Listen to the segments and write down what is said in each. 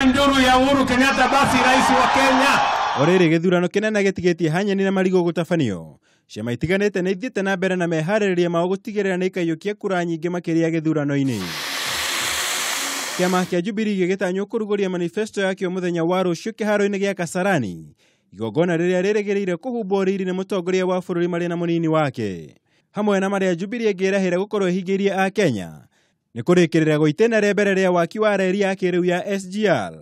Nduru ya Uhuru Kenyatta basi rais wa Kenya. O rĩrĩ gĩthurano kĩnene gĩtigĩtie hanyeni na marigũ gũtabanio. Ciama itiganĩte nĩ ithiĩte na mbere na meharĩrĩria mao gũtigĩrĩra nĩ ikaiyũkia kura nyingĩ makĩria gĩthurano-inĩ. Kĩama kĩa Jubilee gĩgĩtanywo kũrugũria manifesto yakĩo mũthenya wa rũciũ kĩharo-inĩ gĩa Kasarani, igongona rĩrĩa rĩrĩgĩrĩire kũhumbwo riri nĩ mũtongoria wa bũrũri marĩ na mũnini wake. Hamwe na marĩa Jubilee ĩngĩrahĩra gũkorwo ĩhingĩirie a Kenya nĩ kũrĩkĩrĩra gwa itĩna rĩa mbere rĩa waki wa reri ya kĩrĩu ya SGR,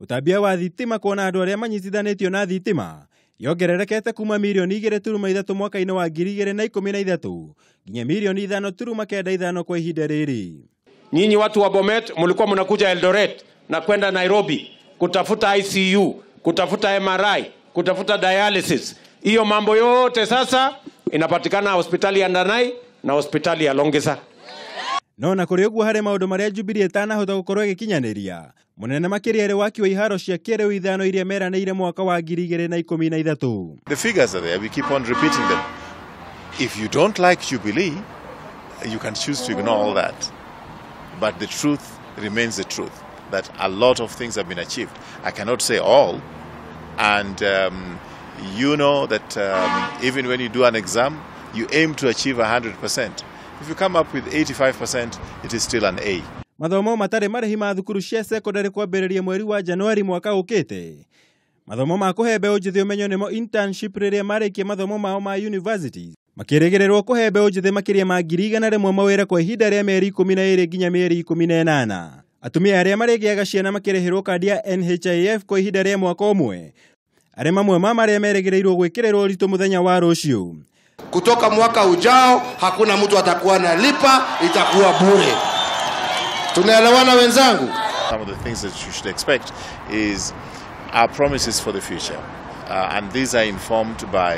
ũtambia wa thitima kuona andũ arĩa manyitithanĩtio na thitima yongererekete kuma mirioni 2.3 mwaka-inĩ wa 2013 nginya mirioni 5.95 kwa ihinda rĩrĩ. Nyinyi watu wa Bomet mlikuwa mnakuja Eldoret na kwenda Nairobi kutafuta ICU, kutafuta MRI, kutafuta dialysis. Hiyo mambo yote sasa inapatikana hospitali ya Ndanai na hospitali ya Longisa. No na kũrĩ ũguo harĩ maũndũ marĩa Jubilee ĩtanahota gũkorwo ĩgĩkinyanĩria, mũnene makĩria arĩ waki wa iharo cia kĩrĩu ithano iria meranĩire mwaka wa 2013. The figures are there, we keep on repeating them. If you don't like Jubilee, you can choose to ignore all that. But the truth remains the truth, that a lot of things have been achieved. I cannot say all. And you know that even when you do an exam, you aim to achieve 100%. If you come up with 85%, it is still an A. Mathomo matarĩ marĩhi ma thukuru cia secondary kwambĩrĩria mweri wa Januari mwaka ũkĩte. Mathomo ma kũhe mbeũ njĩthĩ ũmenyo nĩmo internship rĩrĩa marĩkia mathomo mao ma universities. Makĩrĩgĩrĩrwo kũhe mbeũ njĩthĩ makĩria ma 100,000 mawĩra kwa ihinda rĩa mĩeri 12 nginya mĩeri 18. Atumia arĩa marĩgĩaga ciana makĩrĩhĩrwo kandi ya NHIF kwa ihinda rĩa mwaka ũmwe. Arĩa mamwe ma marĩa merĩgĩrĩirwo gwĩkĩrĩrwo ũritũ mũthenya wa rũciũ. Kutoka mwaka ujao hakuna mtu atakuwa analipa, itakuwa bure. Tunaelewana wenzangu? Some of the things that you should expect is our promises for the future. And these are informed by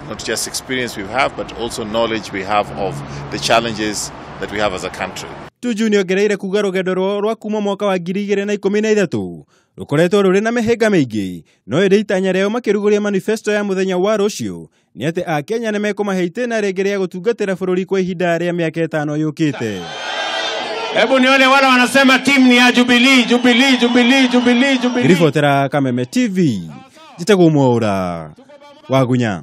not just experience we have, but also knowledge we have of the challenges that we have as a country. Tuju nĩongereire kuga rũgendo rwao rwa kuma mwaka wa 2013 rũkoretwo rũrĩ na mĩhĩnga mĩingĩ, no ĩndĩ itanya rĩao makĩrugũria manifesto ya mũthenya wa rũciũ nĩ atĩ Akenya nĩmekũmahe itĩna rĩngĩ rĩa gũtungatĩra bũrũri kwa ihinda rĩa mĩaka ĩtano yũkĩte. Hebu nione wale wanasema timu ni ya Jubilee, Jubilee, Jubilee, Jubilee, Jubilee. Ngiribotera Kameme TV, njĩtagwo Mwaũra Wagunya.